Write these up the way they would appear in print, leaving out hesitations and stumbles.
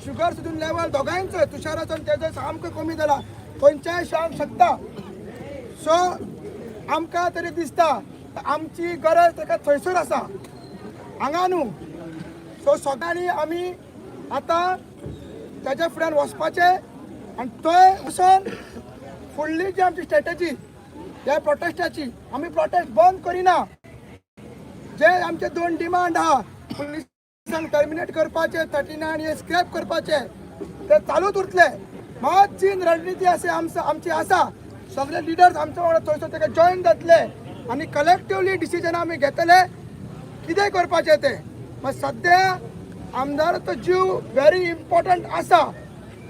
Sugar सुद्दां level दोगांयचो, तुषाराचो आनी तेजो सामको कमी जाला. खंयच्याय शांक शकता. सो आमकां तरी दिसता आमची गरज ताका थंयसर आसा, हांगा न्हू. सो सगळ्यांनी आमी आतां ताच्या फुड्यान वचपाचें आनी थंय वचून फुडली जी आमची स्ट्रेटजी ह्या प्रोटेस्टाची, आमी प्रोटेस्ट बंद करिना. जे आमचे दोन डिमांड आहा, पुलिसांक टर्मिनेट करपाचे, 39 हे स्क्रॅप करपाचे, ते चालूच उरतले. मात जी रणनिती आसा आमची आमची आसा, सगळे लिडर्स आमच्या वांगडा थंयसर ताका जॉयन जातले आनी कलेक्टिवली डिसिजन आमी घेतले कितें करपाचें तें. मात सद्या आमदाराचो जीव व्हेरी इम्पॉर्टंट आसा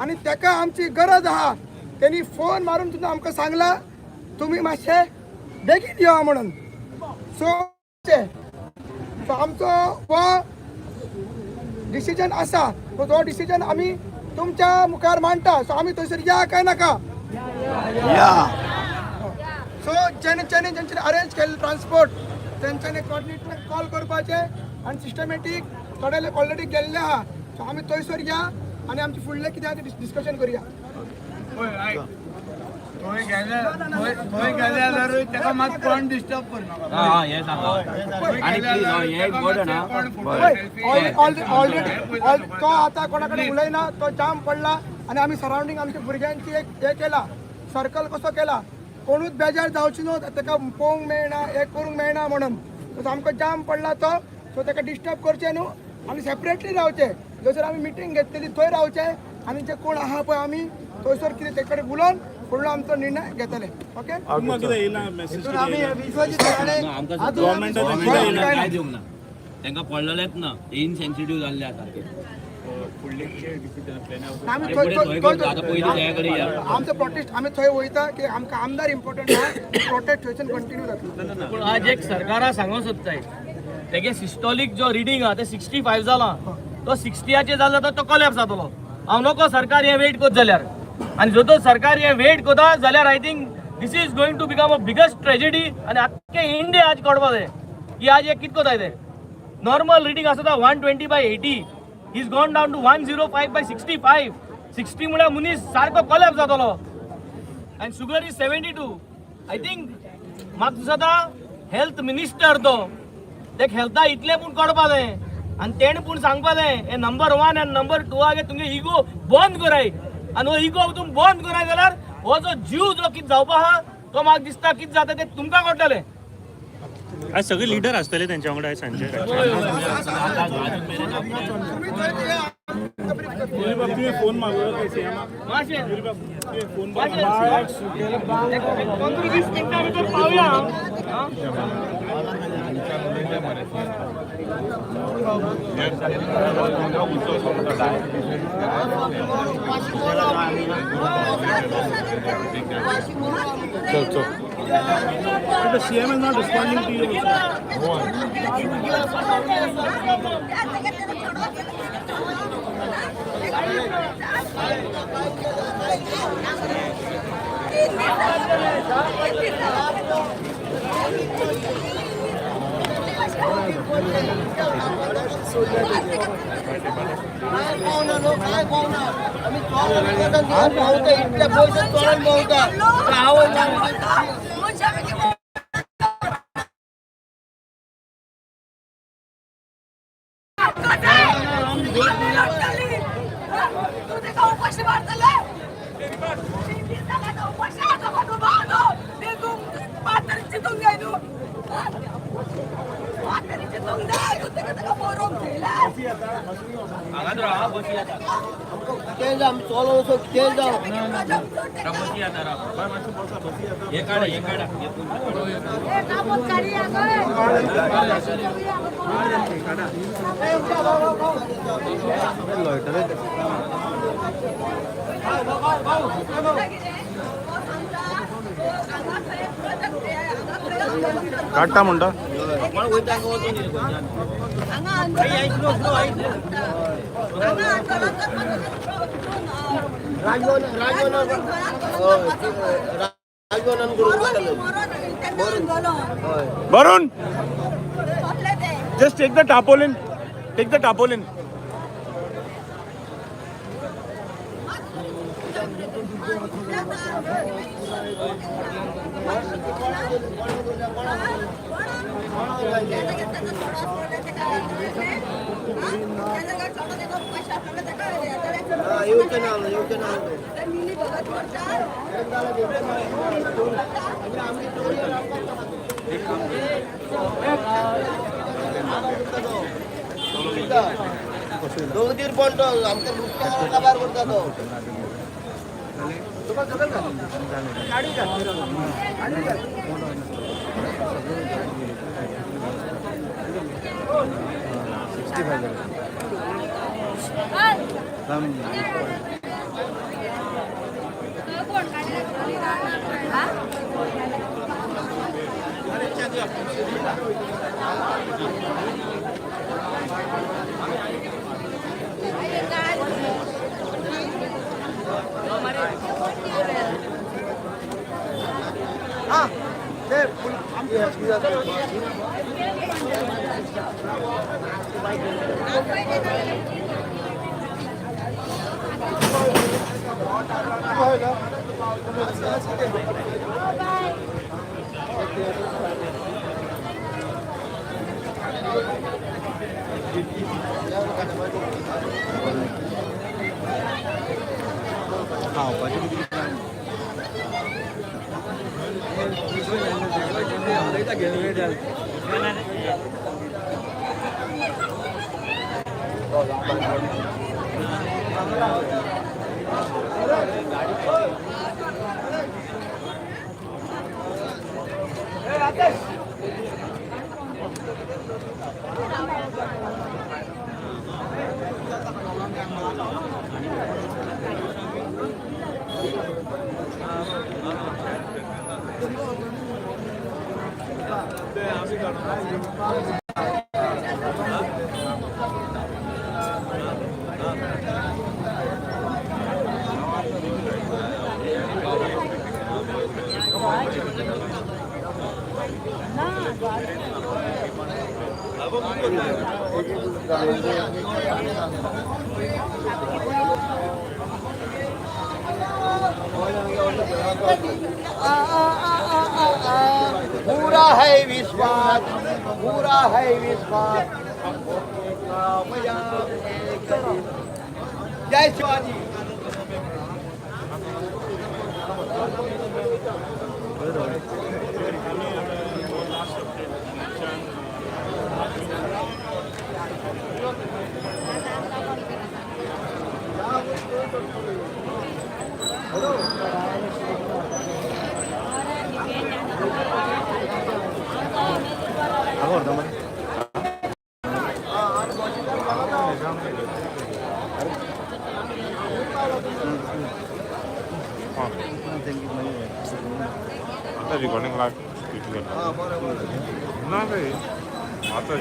आनी ताका आमची गरज आहा. तेणी फोन मारून सुद्दां आमकां सांगलां, तुमी मातशे बेगीन यो म्हणून. सो सो आमचो हो डिसिजन आसा, सो तो डिसिजन आमी तुमच्या मुखार मांडटा. सो आमी थंयसर या काय नाका? सो जेणे जेंच्यांनी अरेंज केल्ले ट्रान्सपोर्ट, तेंच्यांनी कॉर्डिनेटराक कॉल करपाचें आनी सिस्टमॅटीक थोडे लोक ऑलरेडी गेल्ले आहा. सो आमी थंयसर या आनी आमचें फुडलें कितें आहा तें डिस्कशन करुया. थंय गेले, थंय गेले जाल्यारूय ताका मात कोण डिस्टर्ब करनाका. हा, हे सांगा आणि प्लीज, हे इम्पॉर्टंट हा. पळय, ऑलरेडी तो आतां कोणा कडेन उलयना, तो जाम पडला. आनी आमी सरावंडींग आमच्या भुरग्यांची एक हे केला, सर्कल कसो केला, कोणूच बेजार जावची न्हू, ताका पळोवंक मेळना, हें करूंक मेळना म्हणून. सो सामको जाम पडला तो. सो ताका डिस्टर्ब करचें न्हू आनी सेपरेटली रावचें. जसर आमी मिटींग घेतलेली थंय रावचें आनी जे कोण आहा पळय, आमी थंयसर कितें ते कडेन उलोवन फुडलो आमचो निर्णय घेतले. ओके. आमकां काय दिवंक ना, तांकां पडलेलेच ना, ते इनसेन्सिटीव जाल्ले आसा सारके. आमी फुडें थंय थंय करता आतां, पयलीं त्या कडेन या. आमचो प्रोटेस्ट आमी थंय वयता की आमकां आमदार इम्पॉर्टंट आहा. प्रोटेस्ट थंयच्यान कंटिन्यू जातलो. पूण आज एक सरकारा सांगूंक सोदताय, तेगे सिस्टॉलीक जो रिडींग आहा ते 65 जाला. तो 60याचेर जालो तर तो कोलॅप्स जातलो. हांव नको सरकार हें वेट करत जाल्यार, आनी जर तर सरकार हें वेट करता जाल्यार I think this is going to become a biggest tragedy. आनी आख्खे इंडिया आज कळपा जाय की आज हें कितें करताय ते. नॉर्मल रिडींग आसता 120/80, is gone down to 105/65. 60 म्हळ्यार मनीस सारको कोलॅप्स जातलो. आनी sugar is 72. I think म्हाका दिसता हेल्थ मिनिस्टर तो तेक हेल्था इतलें पूण कळपा जाय आनी तेणें पूण सांगपा जाय, हे नंबर वन आनी नंबर टू आगे तुमगे इगो बंद कराय. आनी हो इगो तुमी बंद कराय जाल्यार हो जो जीव जो कितें जावपा आहा तो म्हाका दिसता कितें जाता तें तुमकां कळटलें. आज सगळे लिडर असतले त्यांच्या वांगडा आयज सांजचे? तुम्ही थंय ते आमकां brief करतले. मातशें मातशें 15-20 मिनटां भितर पावया आं. The CM is not responding to you. इतल्या पयशे चोरून भोंवता. उपाशी मारतले, उपाशी म्हातारी चितूंक जाय न्हू, म्हातारी चितूंक जाय. ताका ताका मरोंक थेयला. हांगाच राव, बशी येता. कितें जावं, आमी चलो वचो, कितें जावं. बशी येता, राव. हे काडा, हे काडा, हे फोन. काडटा म्हणटा. हांगा आंदोलन, हांगा आंदोलन. राजभवन, राजभवन, राजभवनान करूंक जाता. वरुण. सोंपलें तें. Just take the tarpaulin, take the tarpaulin. Mili बघत दोन पण तो आमच्या नुसत्या काबार करता तो. पूरा है विश्वास, पूरा है विश्वास, कामयाब एक दिन. जय शिवाजी. आता रिकॉर्डिंग लायव्ह ना रे आता.